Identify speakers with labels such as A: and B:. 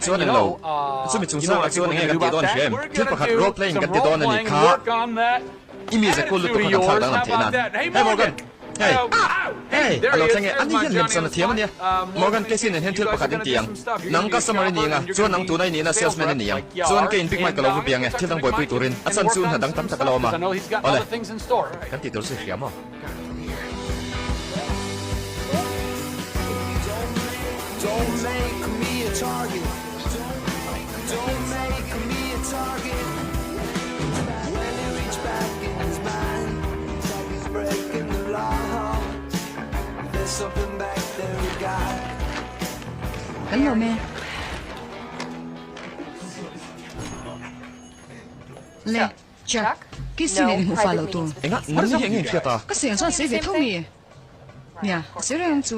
A: Chuan englo, chumi chungchangah chuan enge kan tih dawn hria em? Thil pakhat role playing kan ti dawn a nih kha. I mize kul lutuk kha kan thlak danglam theih nan. Hey Morgan! Hey! Hey! A lo thleng e, ani hian hlemchhan a thiam a nia. Morgan, Casey nen hian thil pakhat in ti ang. Nang customer i ni ang a, chuan nang tuna i nihna salesman i ni ang. Chuan kei in Big Mike ka lo va biang e, thil dang buaipui turin. A chan chu hna dang tam tak a lo awm a. Awle. Kan tih tur chu i hria maw?
B: Kan lawm e. Le, Jack, Casey nen inhmuh fah loh tur.
A: Enga, nang ni hi eng nge in hriat a?
B: Ka seng chuan sei ve tho mi. Nia, a sei reng ang chu.